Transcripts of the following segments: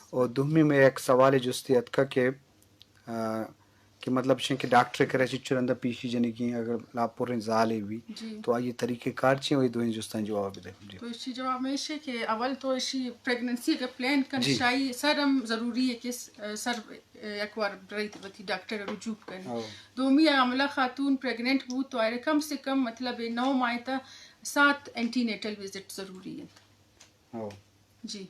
اور دومی میں ایک سوال جستی اتکا کہ آ، کہ مطلب شیں کہ ڈاکٹر کرے چچو رندا پیشی جنگی اگر لاپوریں زالے بھی، جی۔ تو آئی طریقہ کار چی، وہی دوئیں جستان جواب دے۔ جی۔ تو اسی جواب میں ایشی کہ اول تو اسی پریگننسی اگر پلان کن، جی۔ شاہی سر ہم ضروری ہے کہ س-، سر یک وار برئی وتی ڈاکٹر رجوع کن۔ او۔ دومی حاملہ خاتون پریگننٹ بو تو آئرے کم سے کم مطلب نو ماہ تا سات اینٹی نیٹل وزٹ ضروری ہیں۔ او۔ جی۔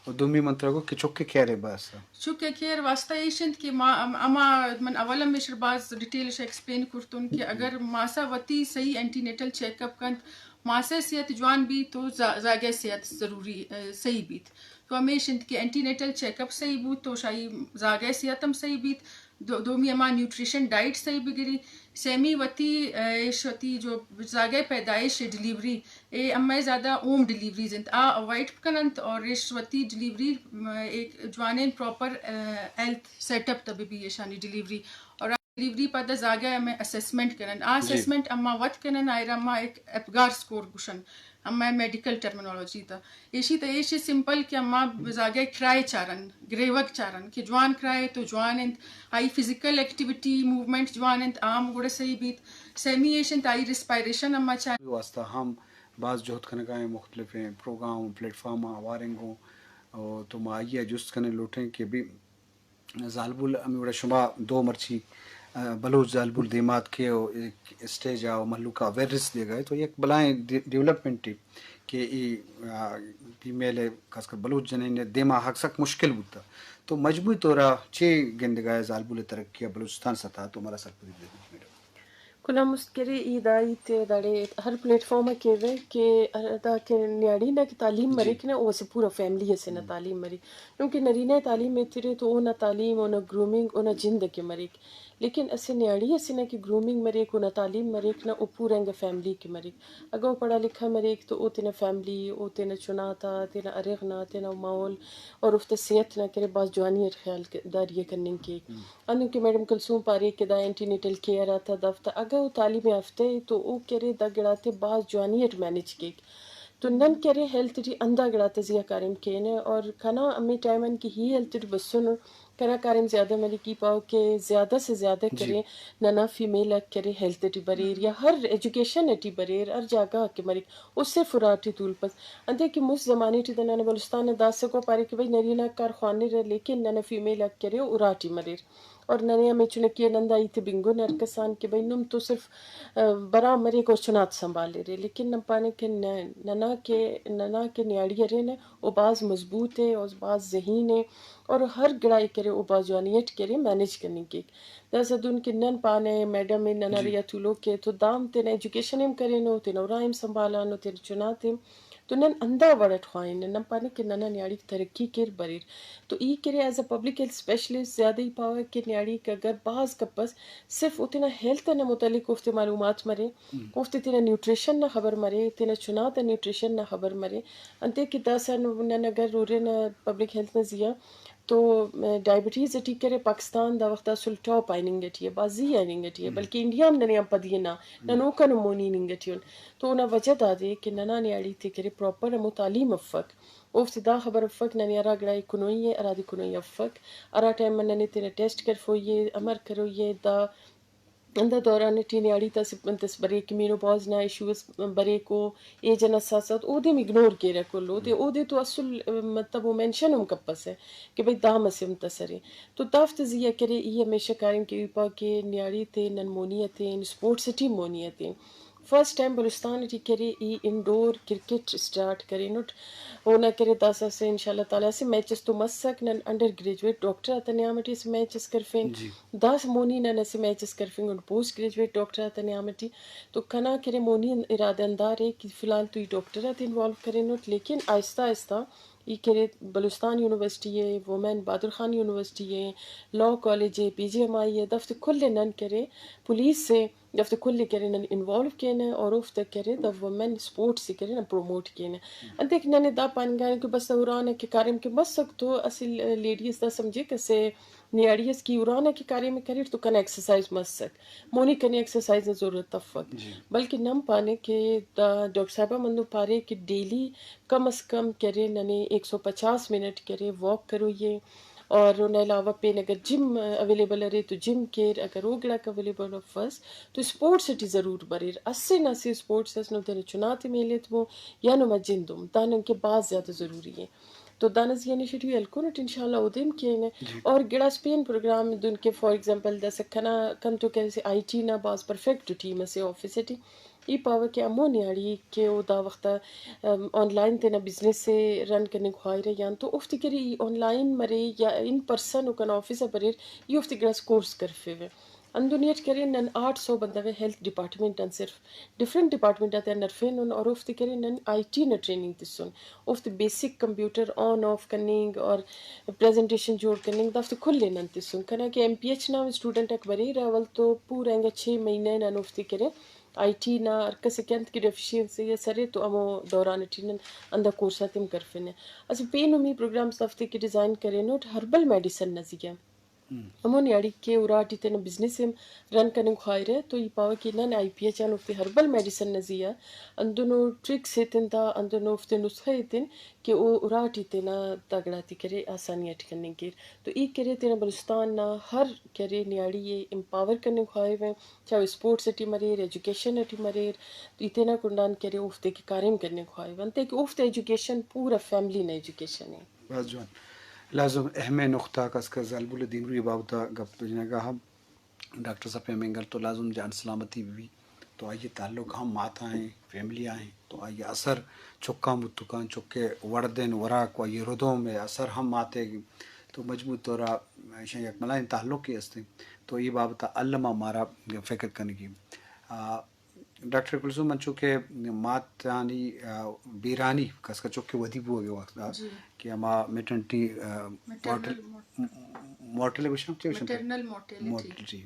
و دومی من ترا گو کہ چکے کیئر ءِ باسا۔ چکے کیئر واسطہ ایش انت کہ ما، ہم-، ہما من اول ہم ایشر باز ڈیٹیل اش ایکسپلین کرتون کہ اگر ماسا وتی صحیح اینٹی نیٹل چیک اپ کنت، ماسے صحت جوان بیت تو زا-، زاگے صحت ضروری، اے، صحیح بیت۔ تو ہمیش انت کہ اینٹی نیٹل چیک اپ صحیح بوت تو شاہی زاگے صحت ہم صحیح بیت۔ دو-، دومی ہما نیوٹریشن ڈائٹ صحیح بگری۔ سیمی وتی، اے، ایش وتی جو زاگے پیدائش ڈیلیوری اے ہمے زیادہ ہوم ڈیلیوریز انت، آ اوائڈ کننت اور ریش وتی ڈیلیوری، م، ایک جوانین پراپر، اے، ہیلتھ سیٹ اپ تہ بہ بی ایشانی ڈیلیوری۔ اور آ ڈیلیوری پدا زاگہ ہمے اسسمنٹ کنن۔ آ جی۔ اسسمنٹ اما وت کنن، آئرا ما ایک ایپگار سکور گوشن، ہمے میڈیکل ٹرمینالوجی تہ۔ ایشی تہ ایشی سمپل کہ اما زاگہ کرائے چارن، گریوگ چارن کہ جوان کرائے تو جوان انت، آئی فزیکل ایکٹیویٹی، موومنٹ جوان انت، آ ہم گڑا صحیح بیت۔ سیمی ایش انت آئی ریسپائریشن اما چارن۔ واسطہ ہم باز جہد کنگا ہیں، مختلفیں پروگرام و پلیٹ فارم آواریں گوں، او تو ما آئی ءَ جست کنیں لوٹیں کہ بھی زالبول ہمے وڑا شما دو مرچی، آ، بلوچ زالبول دیمات کے او ایک اسٹیج آ او مہلوک آ اویئرنس دیگا ہے تو یک بلائیں ڈی-، ڈیولپمنٹ ہے کہ ای، آ، فیمیل ہے، خاص کر بلوچ جنین ہے، دیما حق سک مشکل بوتا۔ تو مجموعی طورا چے گندگا ہے زالبول ترقی آ بلوچستان سطح تو ہمارا سرپدی دے دیت میڈم۔ کلاں مست کرے ای دائی تے داڑے ہر پلیٹ فارم ءَ کیوہ کہ ہر دا کہ نیاڑی نا کہ تعلیم جی۔ مریک نا، او اسہ پورا فیملی اسے نا ہم۔ تعلیم مریک۔ کیونکہ نرینہ ءِ تعلیم ایترے تو اونا تعلیم، اونا گرومنگ، اونا جند کہ مریک۔ لیکن اسہ نیاڑی اسے نا کہ گرومنگ مریک، اونا تعلیم مریک نا، او پورا انگا فیملی کہ مریک۔ اگہ او پڑھا لکھا مریک تو او تینا فیملی، او تینا چنا تا، تینا ارغ نا، تینا ماحول اور اوفتا صحت نا کرے بھاز جوانی اٹ خیال ک-، داری ءِ کننگ کیک۔ ہم۔ ہندن کہ میڈم کلثوم پارے کہ دا اینٹی نیٹل کیئر آتا دافتا، اگہ او تعلیم یافتہ ءِ تو او کرے دا گڑاتے بھاز جوانی اٹ مینج کیک۔ تو نن کرے ہیلتھ ٹی ہندا گڑاتے زیہا کاریم کینہ اور کنا ہمے ٹائم ان کہ ہی ہیلتھ ٹی بسنن، کنا کاریم زیادہ ملیک، ای پاو کہ زیادہ سے زیادہ جی۔ کرے ننا فیمیل آک کرے ہیلتھ ٹی بریر یا ہر ایجوکیشن ٹی بریر، ہر جاگہ کہ مریک، او صرف اراٹی تولپس۔ انتئے کہ مست زمانے ٹی دا ننا بلوچستان نا داسہ کو پارے کہ بھئی نرینہ کار خوانرہ لیکن ننا فیمیل آک کرے اراٹی مریر۔ اور ننے ہمے چنکی نندا ہیت بنگن ہر کسان کہ بھئی نم تو صرف، آ، برام مریک اور چنات سنبھالرے، لیکن نم پانے کہ نہ، ننا کہ، ننا کہ نیاڑی ارے نہ، او بھاز مضبوط ءِ، او بھاز ذہین ءِ، اور ہر گڑا ءِ کرے او بھاز جوانی اٹ کرے مینج کننگ کیک۔ داسہ دن کہ نن پانہ میڈم ءِ ننا جی۔ ریا تولوک ءِ تو دام تینا ایجوکیشن ہم کرینو، تینا اراہم سنبھالانو، تینا چنات ہم۔ تو نن ہندا وڑ اٹ خواہن، نن پانہ کہ ننا نیاڑیک ترقی کیر بریر۔ تو ای کرے ایز اے پبلک ہیلتھ اسپیشلسٹ زیادہ ای پاوہ کہ نیاڑیک اگر بھاز کپس، صرف او تینا ہیلتھ انا متعلق اوفتے معلومات مرے، ہم۔ اوفتے تینا نیوٹریشن نا خبر مرے، تینا چنا تا نیوٹریشن نا خبر مرے۔ انتئے کہ داسہ نن اگر ہورن پبلک ہیلتھ نا زیہا تو، ڈائبٹیز ٹی کرے پاکستان دا وخت اسل ٹاپ آ ہننگ ٹی ءِ، بھازی آ ہننگ ٹی ءِ، ہم۔ بلکہ انڈیا ہم ننے آن پدی ہنا، ہم۔ نن اوکان ہم مونی ہننگ ٹی ان۔ تو اونا وجہ دادے کہ ننا نیاڑی تے کرے پراپر ہمو تعلیم افک۔ اوفتے دا خبر افک ننے ہرا گڑا ءِ کنوئی ءِ، ہرادے کنوئی افک۔ ہرا ٹائم آ ننے تینا ٹیسٹ کرفوئی ءِ، امر کروئی ءِ، دا ہندا دوران ٹی نیاڑی تا اسہ انت اس بریک، مینوپاز نا ایشو اس بریک، او ایج انا ساتھ ساتھ اودے ہم اگنور کیرہ کل، اودے، ہم۔ اودے تو اسل، مطلب، او مینشن ہم کپسہ کہ بھئی دا مسہ انت اسرے۔ تو دافتے زیہا کرے ای ہمیشہ کاریم کہ ای پا کہ نیاڑی تے نن مونی اتین، اسپورٹس ٹی مونی اتین۔ فرسٹ ٹائم بلوچستان ٹی کرے ای انڈور کرکٹ اسٹارٹ کرینٹ۔ اونا کرے داسہ اسہ انشاءاللہ تعالی اسہ میچ اس تو مسک، نن انڈر گریجویٹ ڈاکٹر آتا نیام ٹی اسہ میچ اس کرفین۔ جی۔ داسہ مونی نن اسہ میچ اس کرفنگ انت پوسٹ گریجویٹ ڈاکٹر آتا نیام ٹی۔ تو کنا کرے مونی ارادہ اندار ءِ کہ فی الحال تو ای ڈاکٹر آتے انوالو کرینٹ، لیکن آہستہ آہستہ ای کرے بلوچستان یونیورسٹی ءِ، وومن بہادر خان یونیورسٹی ءِ، لاء کالج ءِ، پی جی ایم آئی ءِ، دافتے کل ءِ نن کرے پولیس ءِ، دافتے کل کرے نن انوالو کینہ اور اوفتے کرے دا وومن اسپورٹس کرے نن پروموٹ کینہ۔ انتے کہ ننے دا پانگان کہ بس اوران کہ کاریم کہ بس سک تو اصل لیڈیز دا سمجھے کسے نیاڑی اس کی اوران کہ کاریم کریر تو کنا ایکسرسائز مسک، مونی کنے ایکسرسائز ضرورت تفک۔ بلکہ نم پانے کہ دا ڈاکٹر صاحبہ مندو پارے کہ ڈیلی کم از کم کرے ننے ایک سو پچاس منٹ کرے واک کروئیے، اور اونا علاوہ پین اگر جم اویلیبل ارے تو جم کیر، اگر او گڑاک اویلیبل افس تو اسپورٹس ٹی ضرور بریر۔ اسے نہ اسے اسپورٹس اس نم تینا چناتے میل ایتبو یا نما جندم، دانن کہ باز زیادہ ضروری اے۔ تو دانا زی انیشیٹیو ہلکن اٹ انشاءاللہ اودیم کینہ۔ اور گڑاس پین پروگرام دن کہ فار ایگزامپل داسہ کنا کن تو کہ اسہ آئی ٹی نا باز پرفیکٹ ٹیم اسے آفس ٹی، ای پاوہ کہ ہمو نیاڑی کہ او دا وخت آن لائن تینا بزنس ء رن کننگ خواہرہ یان تو اوفتے کرے ای آن لائن مرے یا ان پرسن او کنا آفس آ بریر، ای اوفتے گڑاس کورس کرفیوہ۔ ہندن اٹ کرے نن آٹھ سو بندغ ء ہیلتھ ڈپارٹمنٹ آن صرف ڈفرنٹ ڈپارٹمنٹ آتیان ہرفینن اور اوفتے کرے نن آئی ٹی نا ٹریننگ تسن، اوفتے بیسک کمپیوٹر آن آف کننگ اور پریزنٹیشن جوڑ کننگ دافتے کل ء نن تسن۔ کنا کہ ایم پی ایچ نا اسٹوڈنٹ آک بریرہ اول تو پورا انگا چھ مہینہ نن اوفتے کرے آئی ٹی نا ہر کس کہ انت کہ ڈیفیشنسی اس ارے تو ہمو دوران ٹی نن ہندا کورس آتے ہم کرفنہ۔ اسہ پین نمی پروگرامس دافتے کہ ڈیزائن کرینٹ ہربل میڈیسن نا زیہا۔ ہمو نیاڑی کہ اراٹی تینا بزنس ہم رن کننگ خواہرہ تو ای پاوہ کہ نن آئی پی ایچ آن اوفتے ہربل میڈیسن نا زیہا ہندنو ٹرکس ایتن تا، ہندنو اوفتے نسخہ ایتن کہ او اراٹی تینا دا گڑاتے کرے آسانی اٹ کننگ کیر۔ تو ای کرے تینا بلوچستان نا ہر کرے نیاڑی ء امپاور کننگ خواہوہ۔ چاہے اسپورٹس ٹی مریر، ایجوکیشن ٹی مریر، تو ای تینا کنڈان کرے اوفتے کہ کاریم کننگ خواہوہ، انتئے کہ اوفتے ایجوکیشن پورا فیملی نا ایجوکیشن ء۔ بس جوان۔ لازم اہم نقطہ کس کہ زالبول دیمروی بابت گپ جنگا ہم ڈاکٹر صاحب پہ مینگل تو لازم جان سلامتی بھی تو آئی تعلق ہم ماتا ہیں، فیملی آئیں، تو آئی اثر چکاں متکاں، چکے وڑدین وراک و آئی ردوم اثر ہم ماتے تو مجموعی طور ایشاں یک ملائیں تعلق ہی استیں۔ تو یہ بابت علما مارا فکر کنگی۔ آ، ڈاکٹر کلثوم، انچو کہ ماتانی، آ، بیرانی کس کا چکے ودی بوگے وقت آ، جی۔ کہ ہما میٹرنٹی، آ، میٹرنل مورٹل-، مورٹل گوشاں، چے گوشاں؟ میٹرنل مورٹیلٹی۔ مورٹیلٹی۔ جی۔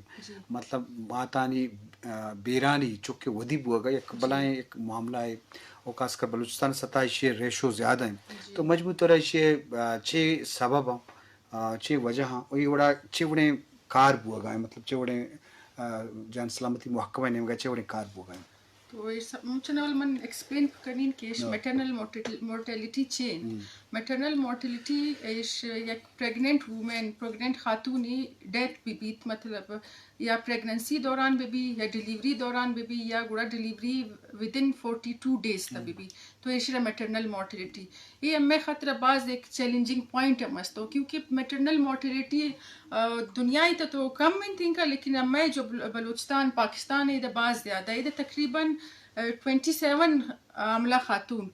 مطلب ماتانی، آ، بیرانی چکے ودی بوگا یک جی۔ بلائیں یک معاملہ ہے۔ اور خاص کر بلوچستان سطح ایشی ریشو زیادہ ہیں۔ جی۔ تو مجموعی طور ایشی، آ، چے سبب ہیں؟ آ، چے وجہ ہاں، او اے وڑا چے وڑیں کار بوگا ہیں، مطلب چے وڑیں، آ، جان سلامتی محکمہ نیمگا چے وڑیں کار بوگا ہیں؟ تو اے سب مچن اول من ایکسپلین کنین کہ ایش ہاں۔ میٹرنل مورٹیل-، مورٹیلٹی چے انت؟ ہم۔ میٹرنل مورٹیلٹی ایش یک پریگننٹ وومن، پریگننٹ خاتون ہی ڈیتھ بہ بیت، مطلب یا پریگننسی دوران بہ بی، یا ڈیلیوری دوران بہ بی، یا گڑا ڈیلیوری ودن فورٹی ٹو ڈیز تا بہ بی۔ تو ایشرا میٹرنل مورٹیلٹی۔ اے ہمے خاطر باز ایک چیلنجنگ پوائنٹ ہم استو، کیونکہ میٹرنل مورٹیلٹی، آ، دنیا ء تو کم انت انکا، لیکن ہمے جو بل-، بلوچستان، پاکستان ء ادا باز زیادہ۔ ادا تقریباً، آ، ٹوئنٹی سیون حاملہ خاتون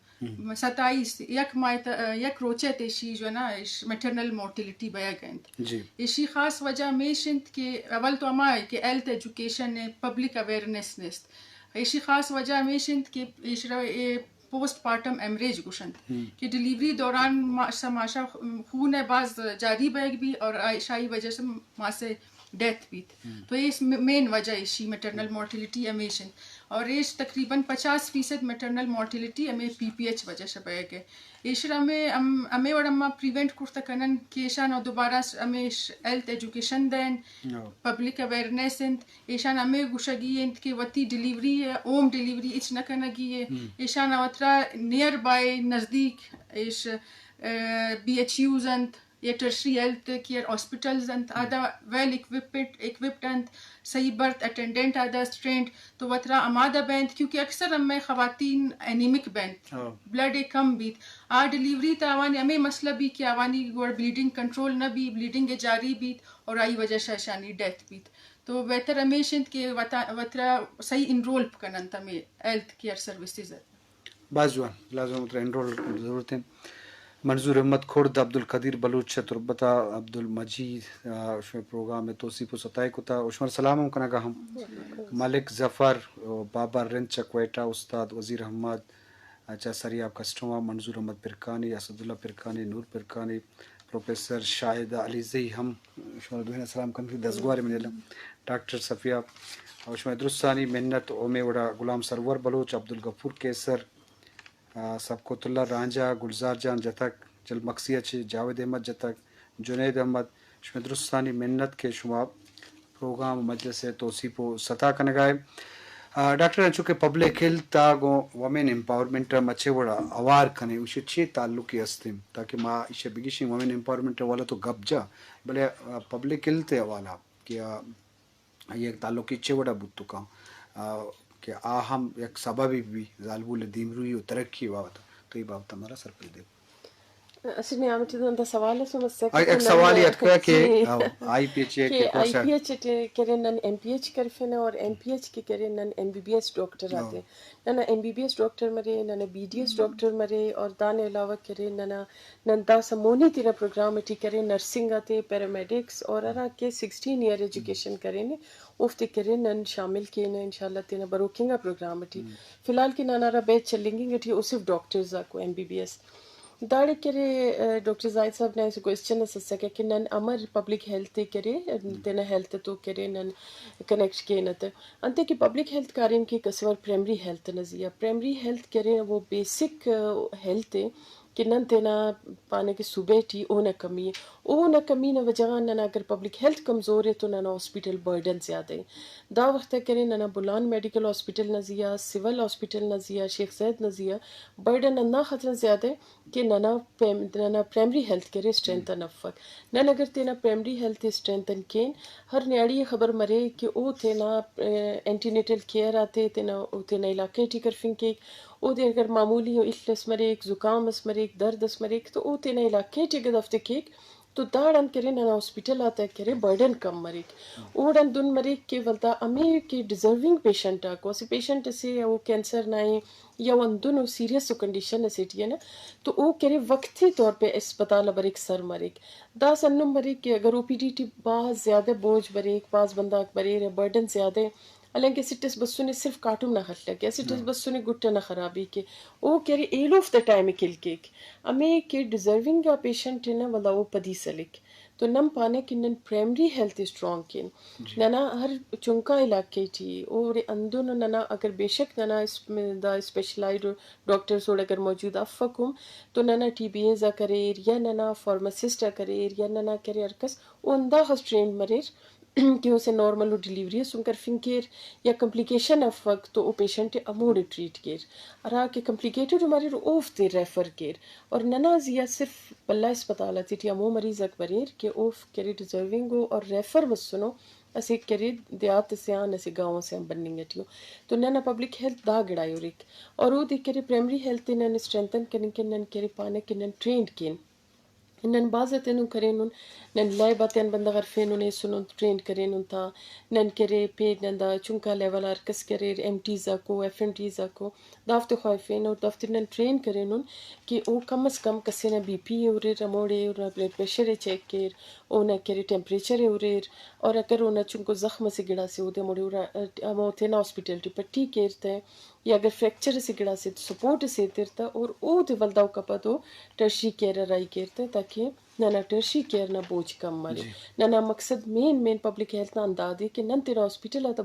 ستائیس، یک ماہ ت-، یک روچے تے ایشی جو ہے نا، ایش میٹرنل مورٹیلٹی بیگ انت۔ جی۔ ایشی خاص وجہ ہمیش انت کہ اول تو ہما ہے کہ ہیلتھ ایجوکیشن ہے، پبلک اویئرنیس نیست۔ ایشی خاص وجہ ہمیش انت کہ ایشرا اے پوسٹ پارٹم ہیمریج گوشنت کہ ڈیلیوری دوران ماشا، ماشا خون ہے باز جاری بیگ بی اور آ-، شاہی وجہ سے ماسے ڈیتھ بیت۔ تو یہ اس میں مین وجہ ایشی میٹرنل مورٹیلٹی ہمیش انت۔ اور ایش تقریباً پچاس فیصد میٹرنل مورٹیلٹی ہمیں پی پی ایچ وجہ سے بیگ ہے۔ ایشرا ہمیں، ہم-، ہمیں وڑ ہما پریونٹ کرتا کنن کہ ایشان دوبارہ س-، ہمیں ش-، ہیلتھ ایجوکیشن دین، پبلک اویئرنیس انت، ایشان ہمیں گوشگی انت کہ وتی ڈیلیوری ہے، ہوم ڈیلیوری اچ نہ کنگی ہے۔ ایشان وترا نیئر بائی نزدیک ایش، آ، بی ایچ یوز انت، یا ٹرشری ہیلتھ کیئر ہاسپٹلز انت، آدا ویل اکوپڈ، اکوپڈ انت، صحیح برتھ اٹینڈنٹ آدا ٹرینڈ، تو وترا آمادہ بینت، کیونکہ اکثر ہمیں خواتین انیمک بینت، بلڈ ء کم بیت۔ آ ڈیلیوری تا آوانی ہمیں مسئلہ بی کہ آوانی گوڑ بلیڈنگ کنٹرول نہ بی، بلیڈنگ ء جاری بیت اور آئی وجہ شا اشانی ڈیتھ بیت۔ تو بہتر ہمیش انت کہ وتا-، وترا صحیح انرول کننت ہمیں ہیلتھ کیئر سروسز ء۔ باز جوان، لازم ترا انرول ضرورت ہے۔ منظور احمد کرد، عبدالقدیر بلوچ تربت ء، عبدالمجید، آ، شمئے پروگرام ء توسیپ و ستائے کتا و شمار سلام ہم کنگا ہم۔ ملک ظفر، بابا رند چہ کوئٹہ، استاد وزیر احمد، آ، چہ سریاب کسٹم ء، منظور احمد پرکانی، اسداللہ پرکانی، نور پرکانی، پروفیسر شاہد علیزئی ہم شمارا دوئیناں سلام کنگ ءَ، دزگوارے منی الم۔ ڈاکٹر صفیہ، او شمئے درستانی منت، او ہمے وڑا غلام سرور بلوچ، عبدالغفور قیصر، آ، سبکت اللہ رانجہ، گلزار جان جتگ، جل مکسی ءَ چہ جاوید احمد جتگ، جنید احمد، شمئے درستانی منت کہ شما پروگرام ءُ مجلس ءِ توسیپ ءُ ستا کنگ ءَ ئے۔ آ، ڈاکٹر، انچو کہ پبلک ہیلتھ ءَ گوں وومن امپاورمنٹ ءَ مچے وڑا اوار کنیں، ایشی چے تعلقے است انت؟ تاکہ ما ایشی ءَ بگشیں، وومن امپاورمنٹ ءِ حوالہ تو گپ جا، بلے، آ، پبلک ہیلتھ ءِ حوالہ کہ آ، آئی ءِ تعلقے چے وڑا بوت کنت، آ، کہ آ ہم یک سببے بی زالبول ءِ دیمروئی ءُ ترقی ءِ بابت ءَ، تو اے بابت ءَ مارا سرپد دے۔ اصل نیام ءَ چہ داں سوال است، مستر آ، یک سوالے اتکگ کہ، جی۔ آ، آئی پی ایچ اے کہ آئی پی ایچ ءِ کرے نن ایم پی ایچ کرفینہ اور ایم پی ایچ کہ کرے نن ایم بی بی ایس ڈاکٹر آتے۔ ننا ایم بی بی ایس ڈاکٹر مرے، ننا بی ڈی ایس ڈاکٹر مرے، اور دانے علاوہ کرے ننا، نن داسہ مونی تینا پروگرام ٹی کرے نرسنگ آتے، پیرامیڈکس، اور ہرا کہ سکسٹین ایئر ایجوکیشن کرینے، اوفتے کرے نن شامل کینہ انشاءاللہ تینا بروکنگا پروگرام ٹی۔ فی الحال کہ ننا را بیچ چلینگنگ ٹی او صرف ڈاکٹرز آکو، ایم بی بی ایس۔ داڑے کرے، آ، ڈاکٹر زاہد صاحب نا اسہ کوئسچن اس اسکہ کہ نن امر پبلک ہیلتھ ءِ کرے، تینا ہیلتھ تو کرے نن کنیکٹ کینہ تہ۔ انتئے کہ پبلک ہیلتھ کاریم کیک اسہ وار پرائمری ہیلتھ نا زیہا۔ پرائمری ہیلتھ کرے وہ بیسک، آ، ہیلتھ ءِ کہ نن تینا پانہ کہ صوبہ ٹی اونا کمی ءِ۔ اونا کمی نا وجہ غان ننا اگر پبلک ہیلتھ کمزور ءِ تو ننا ہاسپٹل برڈن زیادہ ءِ۔ دا وخت ءِ کرے ننا بولان میڈیکل ہاسپٹل نا زیہا، سول ہاسپٹل نا زیہا، شیخ زاید نا زیہا برڈن ہندا خاطران زیادہ ءِ کہ ننا پیم-، ننا پرائمری ہیلتھ کرے اسٹرینتھن افک۔ نن اگر تینا پرائمری ہیلتھ اسٹرینتھن کین، ہر نیاڑی ءِ خبر مرے کہ او تینا، آ، اینٹی نیٹل کیئر آتے تینا، او تینا علاقہ ٹی کرفنگ کیک۔ اودے اگر معمولی الس مریک، زکام اس مریک، درد اس مریک، تو او تینا علاقہ ٹی اگہ دافتے کیک، تو داڑان کرے ننا ہاسپٹل آتا کرے برڈن کم مریک۔ اوڑان دن مریک کہ ولدا ہمے کہ ڈیزرونگ پیشنٹ آکو، اسہ پیشنٹ اسے او کینسر نا ءِ یا او ہندنو سیریس و کنڈیشن اسے ٹی ءِ نا، تو او کرے وقتی طور پہ اسپتال آ بریک سر مریک۔ داسہ ہندن مریک کہ اگر او پی ڈی ٹی بھاز زیادہ بوجھ بریک، بھاز بندغاک بریرہ، برڈن زیادہ ءِ، حالانکہ اسٹ اس بسنے صرف کاٹم نا خلک ءِ، اسٹ اس بسنے گٹ ئنا خرابی کہ او کہ ارے ایلوفتا ٹائم ءِ کل کیک۔ ہمے کہ ڈیزرونگ آ پیشنٹ ءِ نا ولدا او پدی سلک۔ تو نن پانہ کہ نن پرائمری ہیلتھ اسٹرانگ کین۔ ننا ہر چنکا علاقہ ٹی او ارے ہندن ننا اگر بے شک ننا اس-، دا اسپیشلائزڈ ڈاکٹرز اوڑ اگر موجود افک ہم تو ننا ٹی بی ایز آ کریر یا ننا فارماسسٹ آ کریر یا ننا کرے ہر کس او ہنداخس ٹرینڈ مریر۔ کہ اسہ نارمل و ڈیلیوری اس ہم کرفنگ کیر یا کمپلیکیشن افک تو او پیشنٹ ءِ ہموڑے ٹریٹ کیر، ہرا کہ کمپلیکیٹڈ مریر اوفتے ریفر کیر۔ اور ننا زیہا صرف بھلا اسپتال آتے ٹی ہمو مریض آک بریر کہ اوفک کرے ڈیزرونگ او اور ریفر مسنو اسہ کرے دیہات اسے آن اسہ گاؤں اسے آن بننگ ٹی او۔ تو ننا پبلک ہیلتھ دا گڑا ءِ ہریک اور اودے کرے پرائمری ہیلتھ ءِ نن اسٹرینتھن کننگ کن نن کرے پانہ کہ نن ٹرینڈ کین۔ نن بھاز اتنو کرینن، نن لیب آتیان بندغ ہرفینن ایسنن ٹرینڈ کرینن تا، نن کرے پید نن دا چنکا لیول آ ہر کس کریر، ایم ٹیز آکو، ایف ایم ٹیز آکو، دافتے خواہفین اور دافتے نن ٹرین کرینن کہ او کم از کم کسے نا بی پی ءِ ہریر، ہموڑے اونا بلڈ پریشر ءِ چیک کیر، اونا کرے ٹیمپریچر ءِ ہریر، اور اگر اونا چنکو زخم اسے گڑاسے اودے ہموڑے اورا ہمو تینا ہاسپٹل ٹی پٹی کیر تہ۔ یا اگر فریکچر اسے گڑاسے تو سپورٹ اسے ایتر تہ اور اودے ولدا اوکا پد او ٹرشری کیئر آ راہی کیر تہ تاکہ ننا ٹرشری کیئر نا بوجھ کم مرے۔ ننا مقصد مین، مین پبلک ہیلتھ نا ہندادے کہ نن تینا ہاسپٹل آتا